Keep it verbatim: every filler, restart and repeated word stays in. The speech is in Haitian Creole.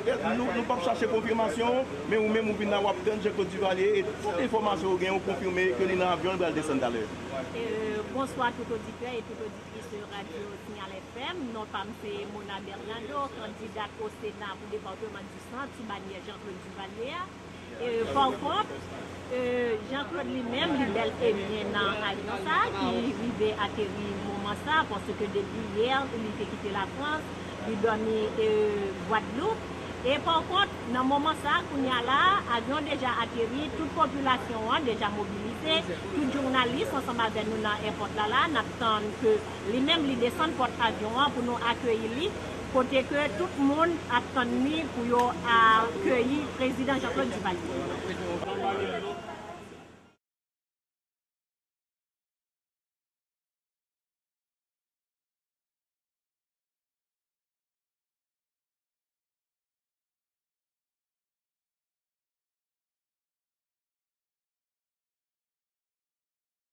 Nou, nou p ap chache konfimasyon, men ou menm ou vin la, w ap tann Jean Claude Duvalier, e tout enfòmasyon ou gen, ou konfime ke li nan avyon, li pral desann talè. Euh, bonsoir tout auditeur et toute auditrice de Radio Signal F M. Non pa m se Mona Bernardo, kandida au Sénat pour département du Centre sous bannière Jean-Claude Duvalier. Euh, par contre, euh, Jean-Claude li menm, li bèl e byen nan avyon sa ki rive ateri moman sa, paske depi yè li te kite Lafrans, li dòmi euh, Gwadloup. E pa kont, nan moman sa, kounye a la, avyon deja ateri, tout popilasyon an deja mobilize, tout jounalis ansanm avè nou nan èpòt la la, n ap tann ke li menm li desann pòt avyon an pou nou akeyi li, kote ke tout moun ap tann li pou yo akeyi prezidan Jean Claude Duvalier.